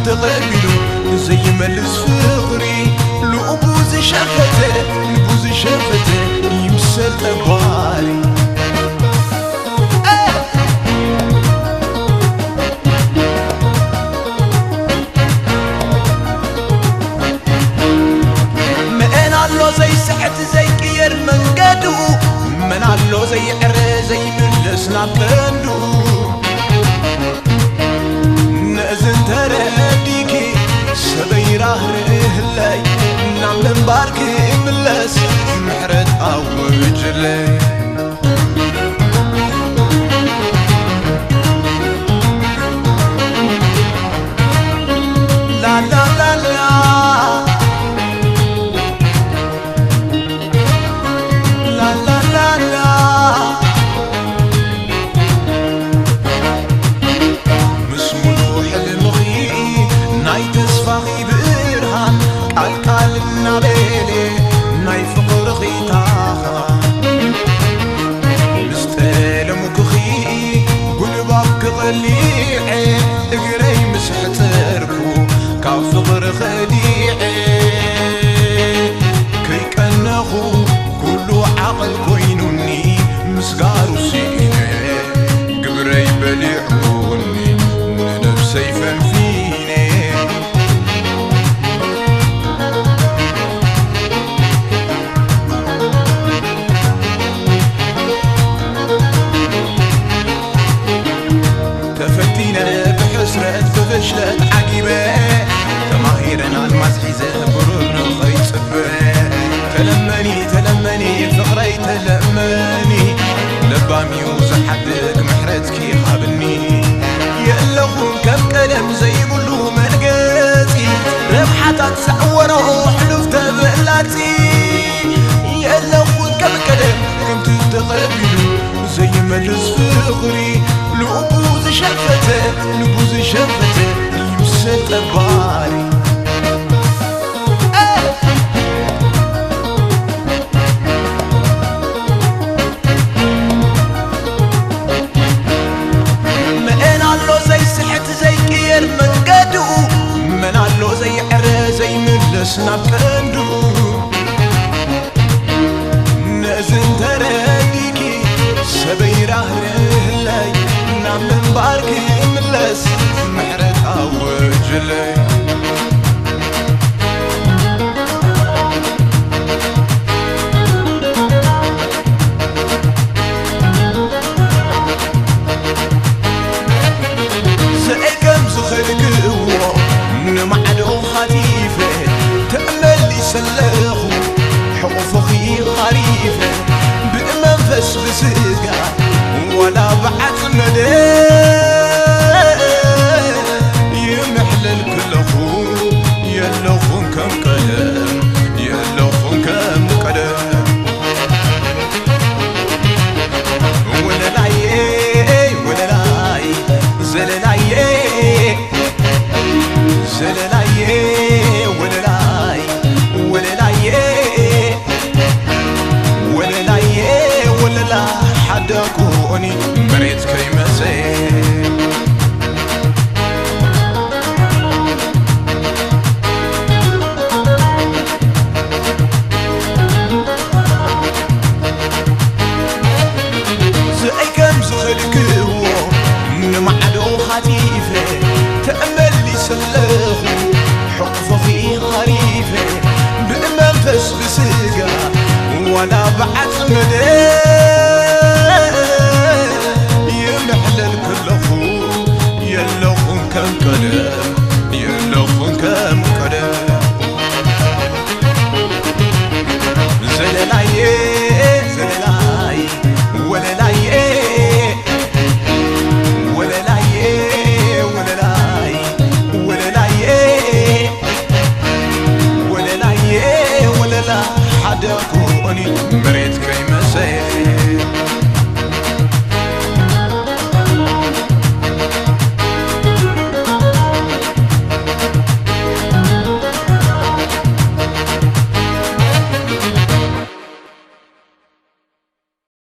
ተቐቢሉ ዘይመልስ ፍቕሪ፣ ልቡ ዝሸፈተ፣ ልቡ ዝሸፈተ ይምሰል ጠባሪ። መን ኣሎ ዘይስሕት ዘይቅየር መንገዱ? መን ኣሎ ዘይዕረ ዘይምለስ ናብ ቀንዱ? ነዚ እንተረዲኪ ሰበይ ራህርህለይ፣ ናብ ምንባርኪ ምለስ ምሕረት ኣውጅለይ። ላላላላ፣ ላላላላ። ምስ ሙሉ ሕልምኺ ናይ ተስፋኺ ብርሃን ቃል ቃል እናበለ ናይ ፍቕርኺ ታኻ ምስ ጠለምኩኺ ጉልባብ ክቐሊዐ እግረይ ምስ ሕጸርኩ ካብ ፍቕሪ ኸዲዐ ከይቀነኹ ኩሉ ዓቕል ኮይኑኒ ምስጋሩ ስኢነ ግብረይ በሊዑኒ ንነብሰይ ፈንፊነ። ተፈቲነ ብሕስረት ብፍሽለት ዓጊበ ተማሂረ ኣልማዝ ሒዘ ብሩር ንኸይጽበ ተለመኒ ተለመኒ ፍቕረይ ተለመኒ ለባም እዩ ዝሓድግ ምሕረትኪ ሃብኒ የለኹን ከም ቀደም ዘይብሉ መርገጺ ረብሓታት ዝዕወሮ ሕሉፍ ተበላጺ የለኹን ከም ቀደም ከምቲ ተቐቢሉ ዘይመልስ ፍቕሪ ልቡ ዝሸፈተ ልቡ ዝሸፈተ ይምሰል ጠባሪ። መን ኣሎ ዘይስሕት ዘይቅየር መንገዱ መን ኣሎ ዘይዕረ ዘይምለስ ናብ ቀንዱ ነዚ እንተረዲኪ ሰበይ ራህርህለይ ናብ ምንባርኪ ምለስ ምሕረት ኣውጅለይ። ስዒ ከም ዝኸድክዎ ንማዕዶ ሃቲፈ ተመሊሰ ኣለኹ ሕቑፍኺ ሃሪፈ ብመንፈስ ብስጋ ዋላ ብዓጽመደ ይምሕለል ክለኹ የለኹን ከም ቀደም የለኹን ከም ቀደም ወለላዬ ወለላይ ዘለላዬ ዘለላዬ ወለላይ ወለላዬ ወለላዬ ወለላ ሓደኩኒ መሬት ከይመሰ ስዒ ከም ዝኸድክዎ ንማዕዶ ሃቲፈ ተመሊሰ ኣለኹ ሕቑፍኺ ሃሪፈ ብመንፈስ ብስጋ ዋላ ብዓጽመደ ይምሕለል ከለኹ የለኹን ከም ቀደም የለኹን ከም ቀደም ዘለላዬ ዘለላይ ወለላዬ ወለላዬ ወለላይ ወለላዬ ወለላዬ ወለላ ሓደ ኩኒ